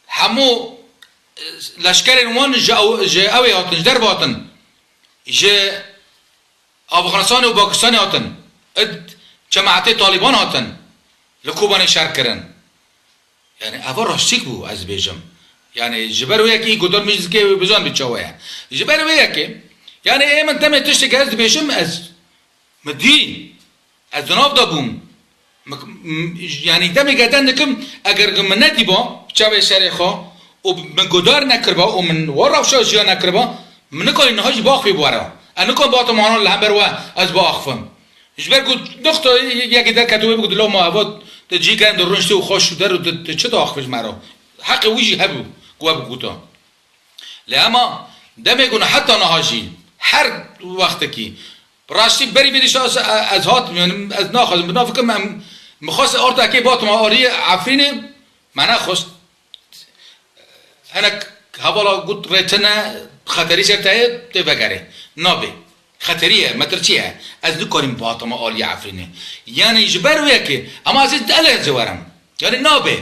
hemû, e, leşkerên wan ji ew, ji ewê hatin, ji derve hatin. Ji Afganistanê û Pakistanê hatin. Id cemaetê Talîban hatin. Li Kobanê şer kirin. Yani eva rastîk bû, ez dibêjim. Yani ji ber wê yekê î guhdar min jî dike wê bizan bi çawa ye. Ji ber wê yekê, yani ê min demê tiştekî ez dibêjim, ez mi dî, ez di nav de bûm. Mi, m-, yani demê geden dikim, eger min nedîba çavê serê xwe û min guhdar nekiriba û min wa rewşa jiyan nekiriba, min nikarî niha jî biaxivî bi we re. Ez nikarim biatim wana li hember we ez biaxivim. Ji ber ku nuqta yekê derketiye wê bigot, "Loma eva tu cî germ de rûniştî û xweş û der û tu, tu çi diaxivî ji me re?" Heqê wî jî hebû ku we bigota. Lê ema demê ku heta niha jî her wextekî, bi rastî berî vê dîsa ez, ez hatim, yani ez naxwazim, bi nav bikim em, min xwest ortakê biatim aliyê Efrînê, me nexwest. Hinek hevala got rê tune, xeterî ser te ye, tê vegerê. Nabê. Xeterî ye, metirçî ye. Ez nikarîm biatime aliyê Efrînê. Yani ji ber wê yekê, ema ez ê dielê ez ê werim. Yani nabê.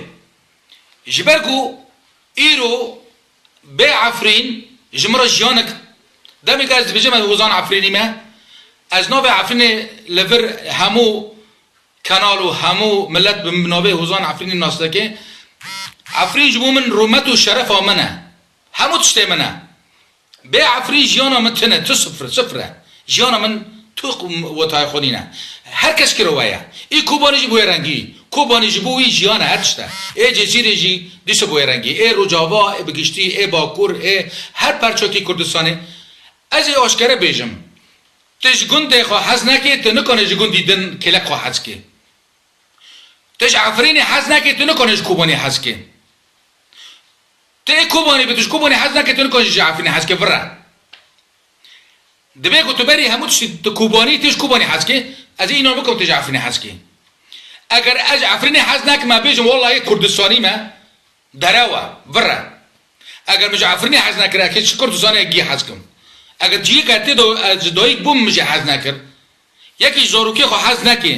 Ji ber ku îro bê Efrîn ji min re jiyanek Demê ku ez dibêjim ez Hozan Efrînî me, ez navê Efrînê li vir hemû kanal û hemû milet bi navê Hozan Efrînî nas dike. Efrîn ji bo min rûmet û şerefa min e. Hemû tiştê min e. Bê Efrîn jiyana min tune, tu sifir, sifir e. Jiyana min tu wetayê xwe nîne. Her kes kiro we ye. Î Kobanî jî bûye rengî. Kobanî ji bo wî jiyan e, her tişt e. Ê Cezîrê jî dîsa bûye rengî. Ê Rojava, ê bi giştî, ê Bakur, ê her perçokî Kurdistanê. Ez ê aşkere bêjim. Tu ji gundê xwe hez nekê, tu nikane ji gundî din kêlek xwe hez kê. Tu ji Efrînê hez nekê, tu nikane ji Kobanî hez kê. Tu ê Kobanî bî, tu ji Kobanî hez nekê, tu nikane ji Efrînê hez kê, vire. Dibê ku tu berî hemû tiştî tu Kobanî, tu ji Kobanî hez kê, ez ê înan bikim tu ji Efrînê hez kê. Eger ez ji Efrînê hez nekim, me bêjim, wallahî Kurdistanî me, derew e, vir e. Eger min ji Efrînê hez nekir, ez ji Kurdistanê yekî hez kim. Eger ciyîka tê de ez ji dayik bûm, min jî hez nekir. Yekî ji zarokê xwe hez nekê.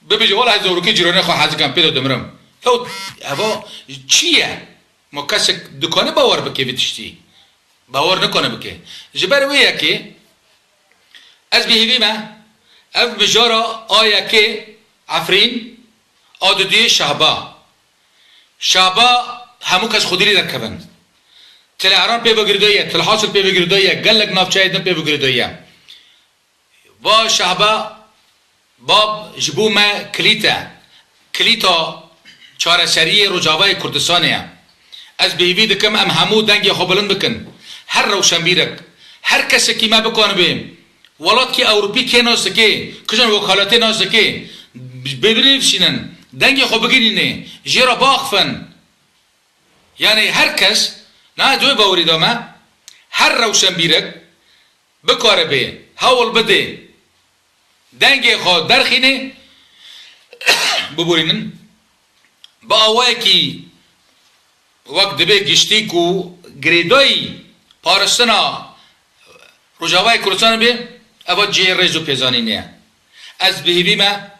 Bibêje, wela ez zarokê cîranê xwe hez dikim, pê de dimirim. Ew, eva çi ye? Ma kesek dikane bawer bike vê tiştî? Bawer nikane bike. Ji ber wê yekê, ez bi hêvî me, ev mijara a yekê Efrîn, a duduyê Şehba. Şehba hemû kes xwedî lê derkevin. Til Eran pê ve girêdayî ye, Til Hasil pê ve girêdayî ye, gelek navçeyê din pê ve girêdayî ye. Va Şehba, bab ji bo me kilît e. Kilîta çareseriyê Rojavayê Kurdistanê ye. Ez bi hêvî dikim em hemû dengê xwe bilind bikin. Her rewşenbîrek, her kesekî me bikanibe, welatkî Ewropî kê nas dike, kijan wekaletê nas dike, bi-, binivîsînin, dengê xwe bigirîne, jê re biaxifin. Yanî her kes, niha di wê bawerî de me, her rewşenbîrek bikaribe, hewl bide, dengê xwe derxîne, biborînin, bi awayekî wek dibê giştî ku girêdayî parastina Rojavayê Kurdistanê be, eva cihê rêz û pêzanînê ye. Ez bi hêvî me,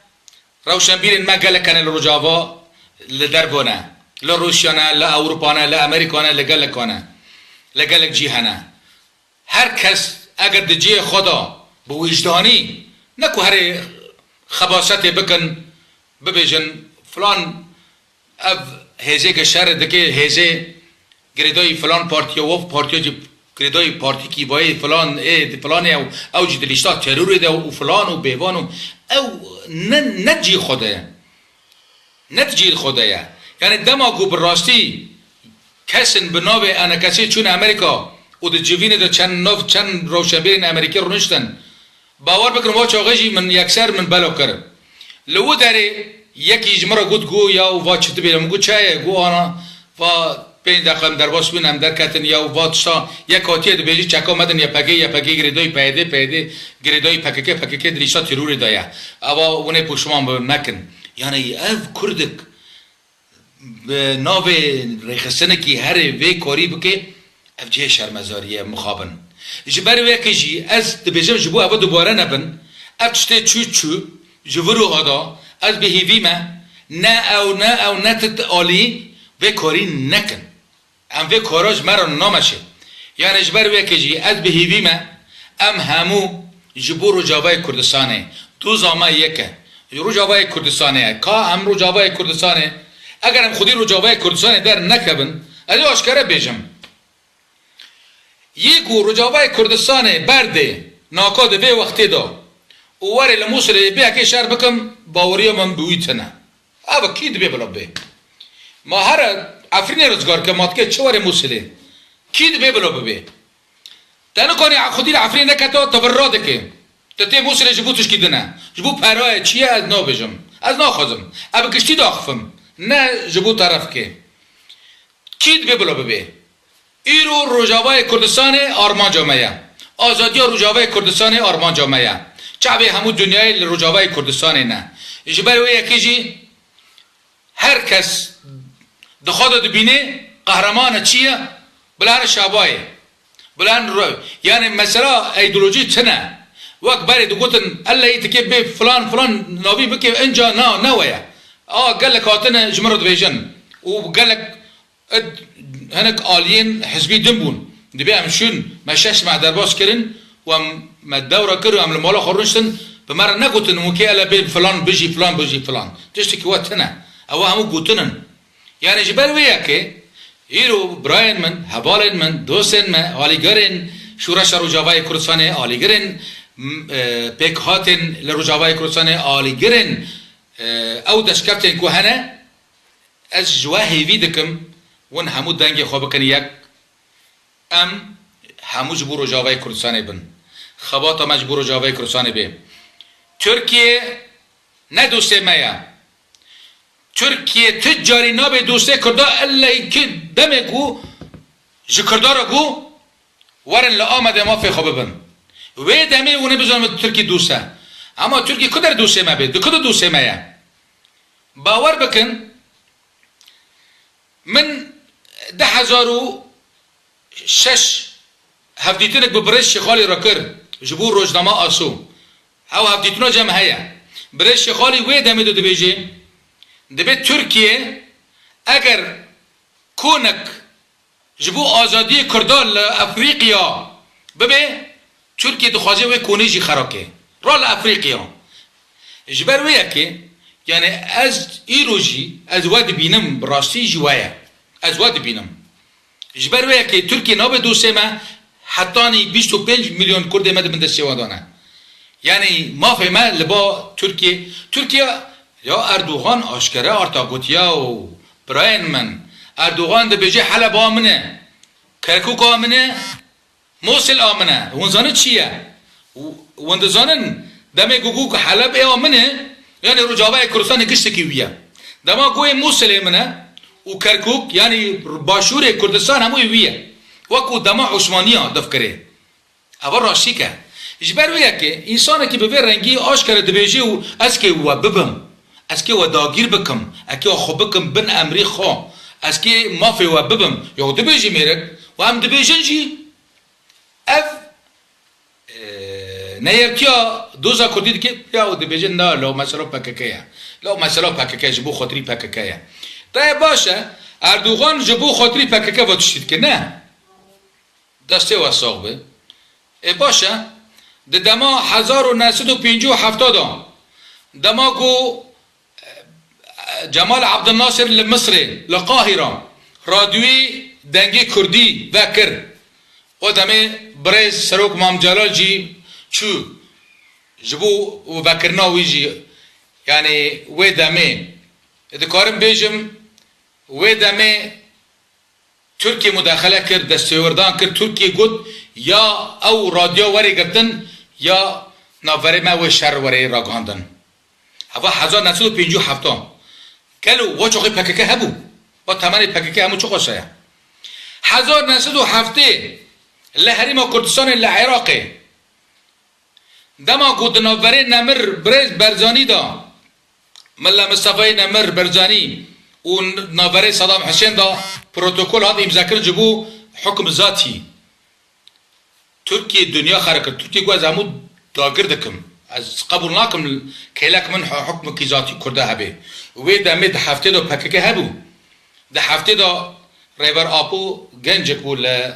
rewşenbîrên me gelek hene li Rojava, li derve ne. Li Rûsya ne, li Ewropa ne, li Amerîka ne, li gelek ne. Li gelek cî hene. Her kes eger di cihê xwe de bi wijdanî, ne ku herê xebasetê bikin, bibêjin, filan ev hêzê ke şer dike, hêzê girêdayî filan partiya, waf partiya jî girêdayî partîkî vayê filan, ê, di filanê ew, ew jî di lîsta terorê de û filan û bêvan û ew ne, ne cî xwe de ye. Ne di cî xwe de ye. Yanî dema ku bi rastî kesin bi navê enekesê çûne Amerîka û di civînê de çend nav, çend rewşenbîrên Amerîkî rûniştin, bawer bikin, va çaxê jî min yekser min belo kir. Li wî derê yekî ji min re got, got, ya va çi dibê? Min got, çaye? Got, ana, va pênc deqa em derbas bûn, em derketin, ya va tişta yek hatiye dibêjî, çeka me din Y P G, Y P G girêdayî P Y D, P Y D girêdayî P K K, P K K di lîsta terorê de ye. Eva hûn ê poşman bibin, mekin. Yanî ev kurdik bi navê rêxistinekî herê vê karî bike, ev cihê şermezariyê ye, mixabin. Ji ber wê yekê jî ez dibêjim, ji bo eva dubare nebin, ev tiştê çû çû, ji vir û hada, ez bi hêvî me, ne ew, ne ew, ne ti alî vê karî nekin. Em vê kara ji me re nameşe. Yanî ji ber wê yekê jî ez bi hêvî me, em hemû ji bo Rojavayê Kurdistanê, doza me yek e. Rojavayê Kurdistanê ye. Ka em Rojavayê Kurdistanê, eger em xwedî Rojavayê Kurdistanê dernekevin, ez ê aşkere bêjim. Yê ku Rojavayê Kurdistanê berdê naka di vê wextê de û werê li Mûsilê bê yekê şer bikim, baweriya min bi wî tune. Eva kî dibê bila bê? Ma here Efrînê rizgar ke, ma dike çi were Mûsilê? Kî dibê bila bibê? Te nikanî xwedî li Efrînê neketa, te vir radike. Te tê Mûsilê ji bo tişkî din e. Ji bo perayê çi ye ez nabêjim. Ez naxwazim. Ez bi giştî daxifim. Ne ji bo terefkê. Kî dibê bila bibê? Îro Rojavayê Kurdistanê armanca me ye. Azadiya Rojavayê Kurdistanê armanca me ye. Çavê hemû dinyayê li Rojavayê Kurdistanê ne. Ji ber wê yekê jî her kes di xwe de dibîne qehreman e çi ye? Bila here Şabayê. Bila here ro-, yanî mesela îdeolojî tune. Wek berê digotin, elleyî dike bê filan filan navî bike, inca na, ne we ye. A gelek hatine ji min re dibêjin. Û gelek Ed hinek aliyên hizbî din bûn. Dibê em çûn, me şeş meh derbas kirin û em me dewre kir û em li mala xwe rûniştin, bi me re negotin hûn kê ele bê filan bijî, filan bijî, filan. Tiştekî we tune. Ew hemû gotin in. Yanî ji ber wê yekê, îro birayên min, hevalên min, dostên me, alîgirên Şûreşa Rojavayê Kurdistanê, alîgirên, m-, e, pêkhatên li Rojavayê Kurdistanê, alîgirên, e, ew deşkeftên ku hene, ez ji we hêvî dikim, hûn hemû dengê xwe bikin yek. Em hemû ji bo Rojavayê Kurdistanê bin. Xebata me ji bo Rojavayê Kurdistanê bê. Tirkiye ne dostê me ye. Tirkiye ti carî nabe dostê Kurda, ellê ki demê ku ji Kurda re ku werin li Amedê mafê xwe bibin. Wê demê hûn ê bizanin Tirkiye dost e. Ama Tirkiye ku der dostê me bê? Di ku de dostê me ye? Bawer bikin, min du hezar û şeş hevdîtinek bi birêz Şêxalî re kir ji bo rojnama Aso. Ew hevdîtina cem heye. Birêz Şêxalî wê demê de dibêje, dibê Tirkiye eger konek ji bo azadiyê Kurda li Efrîqiya bibe, Tirkiye dixwaze wê konê jî xerake. Ra li Efrîqiya. Ji ber wê yekê, yani ez îro jî, ez we dibînim, bi rastî ji we ye. Ez we dibînim. Ji ber wê yekê Tirkiye nabe dostê me, hetanî bîst û pênc milyon Kurdê me di bin destê wan de ne. Yani mafê me li ba Tirkiye, Tirkiye ya Erdogan aşkere arta gotiya û birayên min, Erdogan dibêje Heleba min e, Kerkûka min e, Mosil a min e. Hûn zanin çi ye? Û hûn dizanin demê ku got Heleb ê a min e, yani Rojavayê Kurdistanê giştekî wî ye. Dema got ê Mosilê min e û Kerkûk, yani Başûrê Kurdistan hemû ê wî ye. Wekû dema Osmaniya difkirê. Eva raştîk e. Ji ber wê yekê, însanekî bi vê rengî aşkere dibêje û ez kê we bibim, ez kê we dagîr bikim, ez kê we xwe bikim bin emrê xwe, ez kê mafê we bibim. Ya dibêje mêrik û em dibêjin jî, ev, e, neyertiya doza Kurdî dike, ya û dibêje na, lo mesela P K K ye. Lo mesela P K K ji bo xatirî P K K ye. Te baş e, Erdogan ji bo xatirî P K K ve tiştî dike, ne? Destê we sax be. Ê baş e, di dema hezar û neh sed û pêncî û heft de, dema ku, e, Cemal Abdilnasir li Misrê, li Qahîra, radyoyê dengê Kurdî vekir. O demê birêz Serok Mam Celal jî çû ji bo vekirina wî jî, yani wê demê, dikarim bêjim, wê demê Tirkiye mudaxele kir, destêwerdan kir. Tirkiye got, ya ew radyo were girtin, ya navberê me wê şer were ragihandin. Heva hezar neh sed û pêncî û heft. Gelo wa çaxê P K K hebû? Wa temenê P K K hemû çiqas heye? Hezar neh sed û heftê li Herêma Kurdistanê li Iraqê, dema ku di navberê Nemir birêz Berzanî de, Mela Mistefayê Nemir Berzanî û navberê Sedam Hisên de protokol hat îmzekirin ji bo hukm zatî. Tirkiye dinya xera kir. Tirkiye got, ez hemû dagir dikim. Ez qebûl nakim kêlek min hu-, hukmekî zatî Kurda hebe. Wê demê di heftê de P K K hebû. Di heftê de Rêber Apo gencek bû li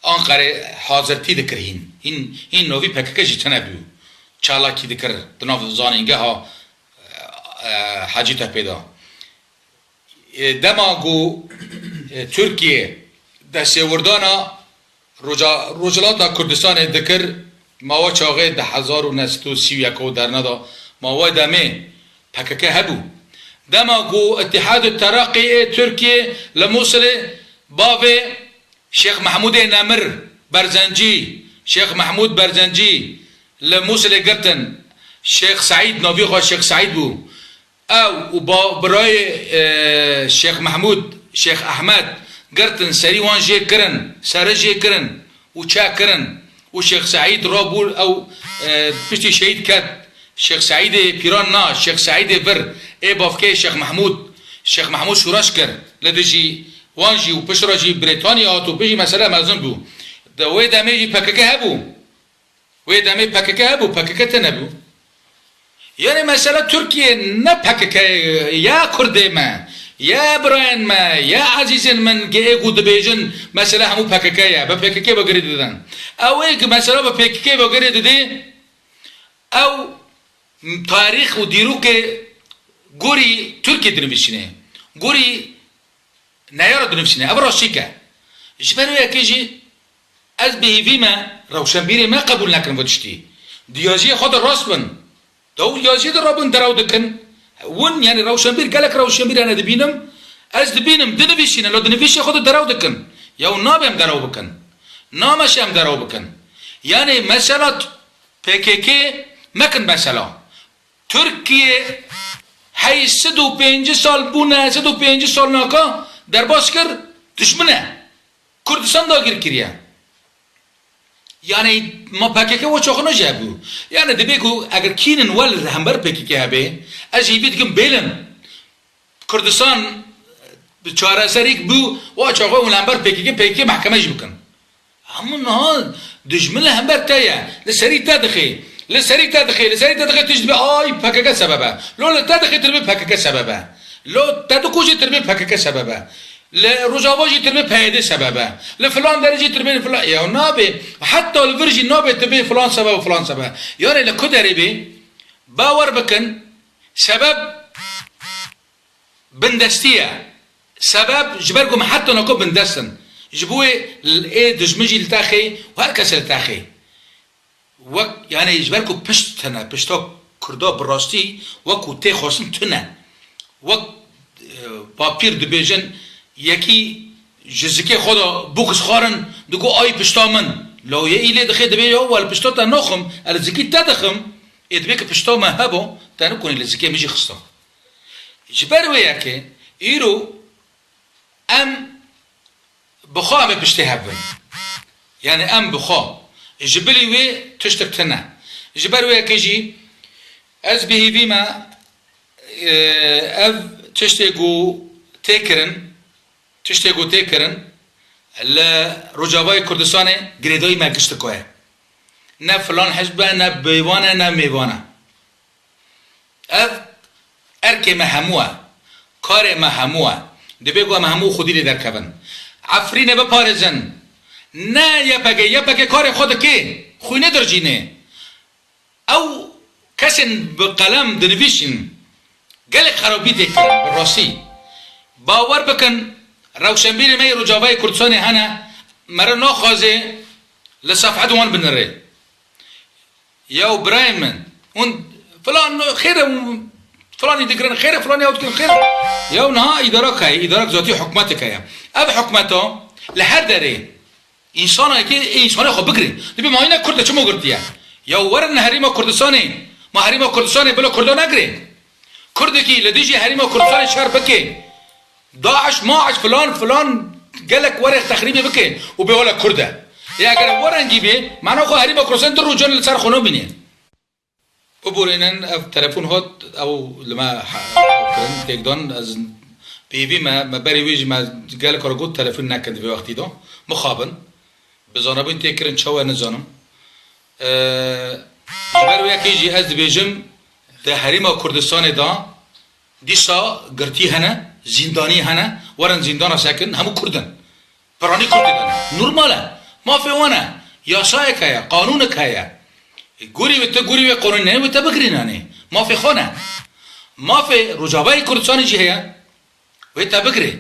Anqerê hazirtî dikir hîn. Hîn, hîn novî P K K jî tune bû. Çalakî dikir di nav zanîngeha, e, e, Hacîtepê de. E, dema ku, e, Tirkiye destêwerdana Roja-, Rojhilata Kurdistanê dikir, ma we çaxê di hezar û neh sed û sî û yek û derna de, ma we demê P K K hebû. Dema ku Îtihad û Teraqî ê Tirkiye li Mûsilê bavê Şêx Mehmûdê Nemir Berzencî, Şêx Mehmûd Berzencî li Mûsilê girtin, Şêx Seîd, navê xwe Şêx Seîd bû. Ew û ba-, birayê, e, Şêx Mehmûd, Şêx Ehmed girtin, serî wan jê kirin, sere jê kirin û çe kirin û Şêx Seîd rabû ew, e, piştî şehîd ket. Şêx Seîdê Pîran na, Şêx Seîdê vir, ê bavkê Şêx Mehmûd, Şêx Mehmûd şûreş kir li dijî wan jî û piştre jî Brîtanya hat û piştî mesele mezin bû. Di wê demê jî P K K hebû. Wê demê P K K hebû, P K K tune bû. Yani mesela Tirkiye ne P K K ya Kurdê me, Ya birayên me, ya ezîzên min, gê ê ku dibêjin, mesela hemû P K K ye, bi P K K ve girê didin. Ew ê ku mesela bi P K K ve girê didê, ew tarîx û dîrokê gorî Tirkiyê dinivîsîne, gorî neyara dinivîsîne. Ev rastî ke. Ji ber wê yekê jî ez bi hêvî me, rewşenbîrê me qebûl nekin vê tiştî. Di yaziyê xwe de rast bin. Daw yaziyê de rabin derew dikin. Win, yani rewşenbîr, gelek rewşenbîr hene dibînim. Ez dibînim, dinivîsîne, lo dinivîsê xwe de derew dikin. Yaw nabe em derew bikin. Nameşe em derew bikin. Yani mesela t-, P K K mekin mesela. Tirkiye hey sed û pêncî sal bûne, sed û pêncî sal naka derbas kir, dijmin e. Kurdistan dagir kiriye. Yani ma P K K o çaxina jî hebû. Yani dibê ku eger kînin wel li hember P K K hebe, ez jî vî dikim bêlin. Kurdistan bi çareserîk bû, o çaxa hûn li hember P K K, P K K mehkeme jî bikin. Hemû niha dijmin li hember te ye. Li serî te dixê. Li serî te dixê. Li serî te dixê tu jî dibê ay P K K sebeb e. Lo li te dixê tu dibê P K K sebeb e. Lo te dikujê tu dibê P K K sebeb e. Li Rojava jî tu dibê P Y D sebeb e. Li filan derê jî tu dibê filan. Ya nabê. Heta li vir jî nabê tu bê filan sebeb û filan sebeb. Yanê li ku derê bê? Bawer bikin. Sebeb bindestî ye. Sebeb ji ber ku me heta nako bindest in. Ji bo wê ê dijmin jî li te xê û her kes li te xê. Wek, yani ji ber ku pişt tune, pişta Kurda bi rastî wek ku tê xwestin tune. Wek, e, papîr dibêjin, yekî ji zikê xwe de bûk dixwarin, digo ay pişta min. Lawye î lê dixê dibê ya wel pişta te naxim, ez li zikî te dixim, ê dibê ki pişta me hebo, te nikonî li zikê min jî xista. Ji ber wê yekê îro em bi xwe em ê piştê hev bin. Yani em bi xwe. Ji bilî wê tiştek tune. Ji ber wê yekê jî ez bi hêvî me, e, ev tiştê ku tê kirin, tiştê ku tê kirin li Rojavayê Kurdistanê girêdayî me giştiko ye. Ne filan hizb e, ne bêvan e, ne mêvan e. Ev erkê me hemû e. Karê me hemû e. Dibê ku em hemû xwedî lê derkevin. Efrînê biparêzin. Ne Y P G, Y P G karê xwe dike. Xwînê dircînê. Ew kesên bi qelem dinivîsîn. Gelek xerabî tê kirin, bi rastî. Bawer bikin, rewşenbîrê me yê Rojavayê Kurdistanê hene, mere naxwaze li sefhet wan binirê. Yaw birayên min, hûn filan xêr e, filanî digirin xêr e, filanî ew digirin xêr e. Yaw niha îdarak heye, îdarak zatî hikûmetek heye. Ev hikûmeta li her derê însanekê ê însanê xwe bigirê. Dibê ma hîna Kurd e çima girtiye? Yaw werin li Herêma Kurdistanê, ma Herêma Kurdistanê bila Kurda negirê. Kurdekî li dijî Herêma Kurdistanê şer bike, DAIŞ, MAIŞ, filan, filan gelek were texrîbê bike û bê wele Kurd e. Ê eger ev werengî bê, mana xwe Herêma Kurdistanê du rojan li ser xwe namîne. Biborînin ev telefon hat, ew li me he-, kirin, têkdan, ez bi hêvî me, me berê wê jî me gelek cara got telefon nekin di vê wextî de. Mixabin. Bi zanebûn tê kirin çawa nizanim. Ee, ji ber wê yekê jî ez dibêjim, di Herêma Kurdistanê de dîsa girtî hene, zîndanî hene, werin zîndana sekin, hemû Kurd in. Piranî Kurd dibin. Normal e. Mafê wan e. Yasayek heye, qanûnek heye. Gorî wê te, gorî wê qanûnê wê te bigirînanê. Mafê xwe ne. Mafê Rojavayê Kurdistanê jî heye. Wê te bigirê.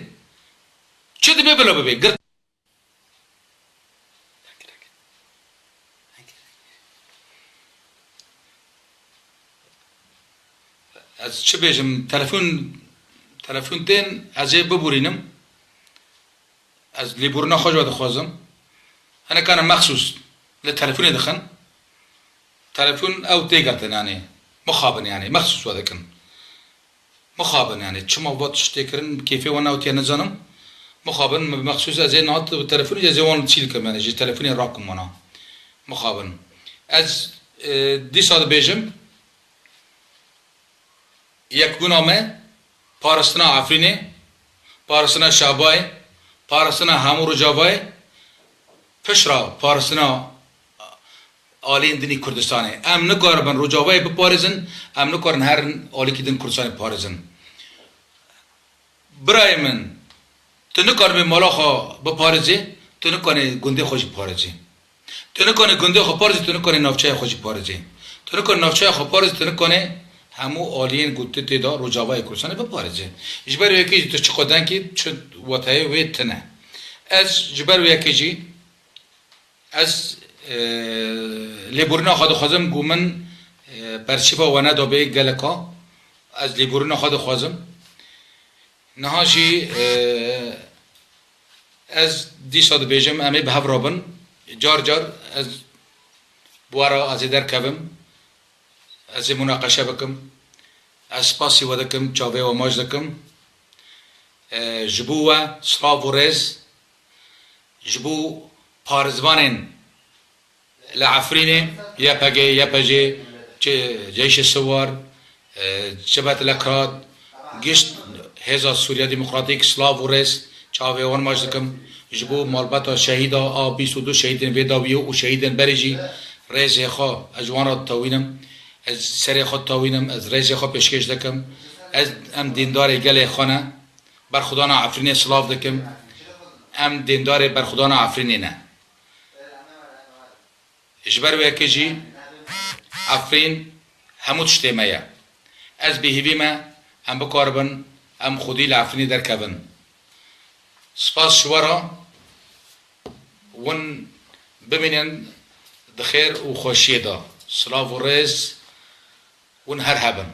Çi dibe bila bibe? Girt Ez çi bêjim, telefon, telefon tên, ez ê biborînim. Ez lêborîna xwe ji we dixwazim. Hinek hene mexsûs li telefonê dixin. Telefon ew têgirtin, yanî mixabin, yanî mexsûs we dikin. Mixabin, yanî çima va tiştê kirin, kêfê wan newtiye nizanim. Mixabin, mexsûs ez ê niha bi telefonê ez ê wan çî dikim, yanî ji telefonê rakim wana. Mixabin. Ez, e, dîsa dibêjim, yekbûna me, parastina Efrînê, parastina Şabayê, parastina hemû Rojavayê, pişt re parastina aliyên dinî Kurdistanê. Em nikaribin Rojavayê biparêzin, em nikarin her alîkî din Kurdistanê biparêzin. Birayê min, tu nikanibê mala xwe biparêzê, tu nikanê gundê xwe jî parêzê. Tu nikanê gundê xwe parêzê, tu nikanê navçeya xwe jî parêzê. Tu nikanê navçeya xwe parêzê, tu nikanê hemû aliyên ku tu tê de Rojavayê Kurdistanê biparêzê. Ji ber wê yekê jî tu çiqo denkî, çi wateyê wê tine. Ez ji ber wê yekê jî, ez, e, lêborîna xwe dixwazim ku min, e, perçîva we nedabê geleka. Ez lêborîna xwe dixwazim. Niha jî, e, ez dîsa dibêjim, em ê bi hev re bin. Car car ez bi we re ez ê derkevim. Ez ê munaqeşe bikim. Ez spasî we dikim, çavê we maç dikim. E, ji bo we silav û rêz, ji bo parêzvanên li Efrînê, Y P G, Y P J, Ceyşê Siwar, e, Cebhet Lekrat, gişt Hêza Sûriya Demokratîk, silav û rêz, çavê wan maç dikim. Ji bo malbata şehîda a bîst û du şehîdên vê dawiyê û şehîdên berê jî rêzê xwe ez ji wan re ditewînim. Ez serê xwe ditewînim, ez rêzê xwe pêşkêş dikim. Ez, em dîndarê gelê xwe ne. Berxwedana Efrînê silav dikim. Em dîndarê berxwedana Efrînê ne. Ji ber wê yekê jî Efrîn hemû tiştê me ye. Ez bi hêvî me em bikaribin em xwedî li Efrînê derkevin. Spas ji we re, hûn bimînin di xêr û xweşiyê de. Silav û rêz, hûn her hebin.